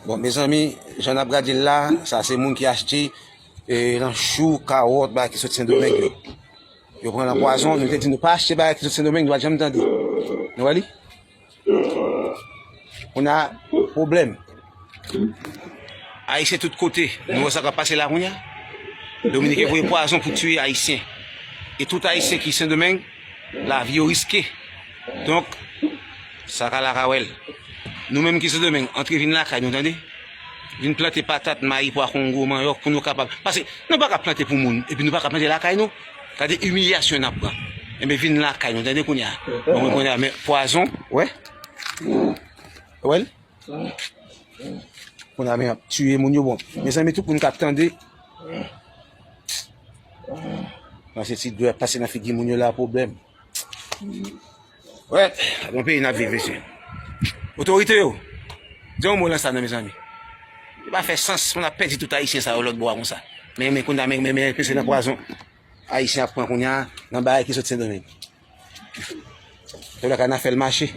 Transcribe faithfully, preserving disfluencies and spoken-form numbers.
Bon, mezanmi, jan n ap gade l la, sa se moun ki achte e, nan chou, kawòt, bagay ki soti Sendomeng yo. Yo pran nan pwazon, nou te di nou pa achte bagay ki soti Sendomeng, nou pa t janm tande. Nou wè li? Kounye a, pwoblèm. Ayisyen tout kote, nou wè sa k ap pase la kounye a. Dominiken voye pwazon pou tiye Ayisyen. E tout Ayisyen ki Sendomeng, lavi yo riske. Donk, sa ka la ka wè l. Nou menm ki Sendomeng, antre vin lakay nou, tande? Vin plante patat, mayi, pwa kongo, manyòk pou nou kapab. Paske nou pa ka plante pou moun, epi nou pa ka plante lakay nou. Gade imilyasyon n ap pran. Enben, vin lakay nou, tande kounye a. Bon, kounye a, men pwazon, wè? Wè l? Kounye a, men ap tiye moun yo, bon. Mezanmi, tout moun k ap tande. Nan se ti dwèt pase nan figi moun yo la, pwoblèm. Wè, nan peyi n ap viv, mesye. Otorite yo, di yon mo lan sa non, mezanmi. Li pa fè sans pou n ap pèdi tout Ayisyen sa yo lòt bò a konsa. Men, men, kounye a, men, men, men, peze nan pwazon. Ayisyen ap pran kounye a, nan bagay ki soti Sendomeng. Tèlè ka n a fè l mache.